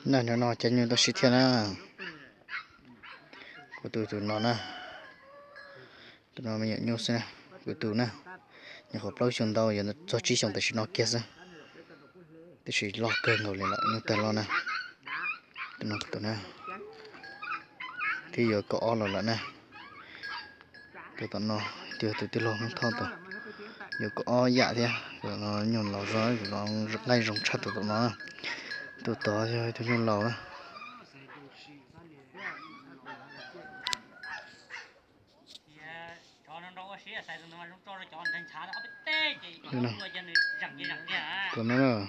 Na, no no cas nyuj tau siv thiab na. Kuv tus tus no na, tus no me nyuam nyuj xwb na, kuv tus na. Nyuam qhuav plaub xyoos ntau, yuav txog tsib xyoos tam sim no kiag xwb, tab sis loj kawg nkaus li lawm, nyuj tawg loj na. Tus no kuv tus na, twb yuav kaum ob los lawm na. Tus tom no, tus tus tij laug Hmoob Thoj tus, yuav kaum ob yam thiab. Tus no nyuj laus zog, tus no nqaij zoo tshaj tus tom no. Tus tod yog tus nyuj laus na. Tus no na.